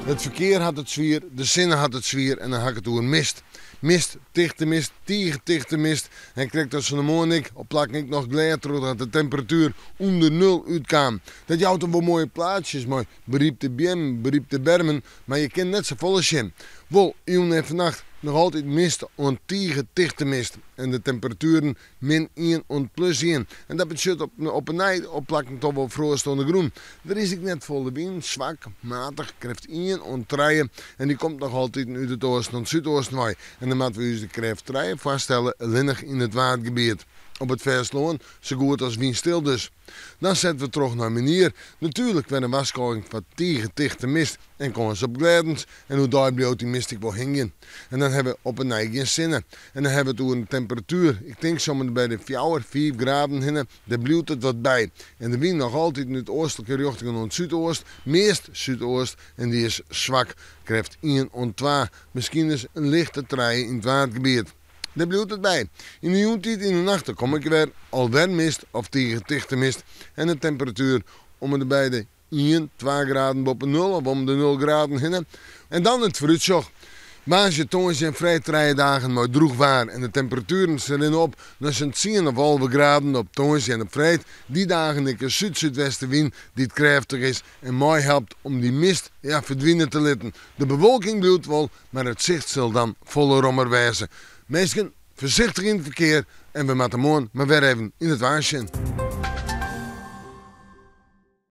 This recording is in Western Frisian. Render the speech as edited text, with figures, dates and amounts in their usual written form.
It ferkear hat it swier, de sinne hat it swier en dan ha ik it oer mist. Mist, tichte mist, tige tichte mist en krekt as fan 'e moarn ek, op plakken ek noch glêd trochdat de temperatuer ûnder nul útkaam. Dat jout dan wol moaie plaatsjes mei berypte beammen, berypte bermen, mar je kinne net safolle sjen. Wol, jûn en fannacht noch altyd mist oant tige tichte mist en de temperatueren min ien oant plus ien. En dat betsjut op op 'e nij op plakken toch wol froast oan de grûn. Der is ek net folle wyn, swak, matich, krêft ien oant trije en dy komt noch altiten út it oasten oant súdoasten wei. En dan moatte we ús de krêft trije foarstelle allinnich yn it Waadgebiet. Op it fêstelân sa goed as wynstil dus. Dan sette we troch nei Menier. Natuerlik wer in warskôging foar tige tichte mist en kâns op glêdens. En oerdei bliuwt dy mist ek wol hingjen. En dan hawwe we op 'e nij gjin sinne. En dan hawwe we it oer in temperatuer, ik tink sa om en by de fjouwer, fiif graden hinne, dêr bliuwt it wat by. En de wyn noch altiten út oastlike rjochtingen oant súdoast, meast súdoast, en dy is swak, krêft ien oant twa, miskien ris in lichte trije yn it Waadgebiet. Dêr bliuwt it by. Yn de jûntiid yn de nacht dan kom ik wer, alwer mist of tige tichte mist en de temperatuer om en by de ien, twa graden boppe nul of om de nul graden hinne. En dan it foarútsjoch. Woansdei, tongersdei en freed trije dagen mei drûch waar en de temperatueren se rinne op nei sa'n tsien of 11 graden op tongersdei en op freed. Dy dagen ek in súd-súdwestewyn dy't krêftich is en meihelpt om dy mist ja, ferdwine te litten. De bewolking bliuwt wol, mar it sicht sil dan folle rommer wêze. Minsken, foarsichtich yn it ferkear en we moatte moarn mar wer even yn it waar sjen.